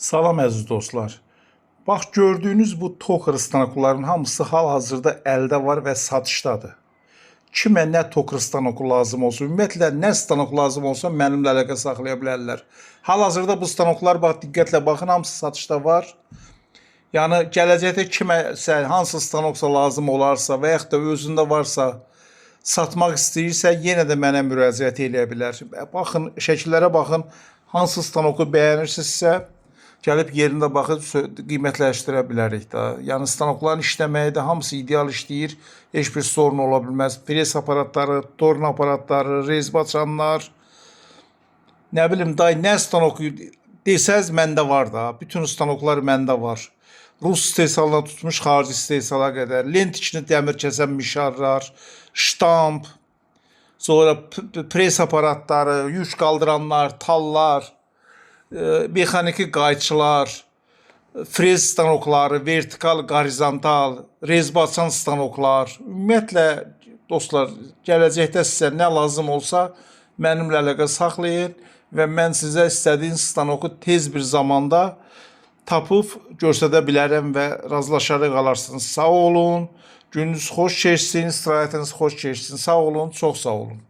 Salam əziz dostlar. Bax gördüyünüz bu toker stanokların hamısı hal-hazırda əldə var və satışdadır. Kimə nə toker stanoku lazım olsun, ümumiyyətlə nə stanok lazım olsa mənimlə əlaqə saxlaya bilərlər. Hal-hazırda bu stanoklar bax diqqətlə baxın, hamısı satışda var. Yəni gələcəkdə kiməsə hansı stanoksa lazım olarsa və yaxud da özündə varsa satmaq istəyirsə yenə də mənə müraciət eləyə bilər. Baxın, şəkillərə baxın, hansı stanoku bəyənirsinizsə gəlib yerində baxıb qiymətləşdirə bilərik də. Yəni stanokların işləməyi də hamısı ideal işləyir. Heç bir sorun ola bilməz. Pres aparatları, torna aparatları, rezbaçanlar, nə bilim day nə stanoku desəz məndə var da. Bütün stanoklar məndə var. Rus istehsalına tutmuş xarici istehsala qədər. Lent içini dəmir kəsən mişarlar, ştamp, sonra pres aparatları, yük qaldıranlar, tallar, mexaniki qayçılar, frez stanokları, vertikal, horizontal, rezbaçan stanoklar. Ümumiyyətlə dostlar, gələcəkdə sizə nə lazım olsa mənimlə əlaqə saxlayın və mən sizə istədiyiniz stanoku tez bir zamanda tapıb göstərə bilərəm və razılaşaraq alarsınız. Sağ olun. Gününüz xoş keçsin, istirahətiniz xoş keçsin. Sağ olun, çox sağ olun.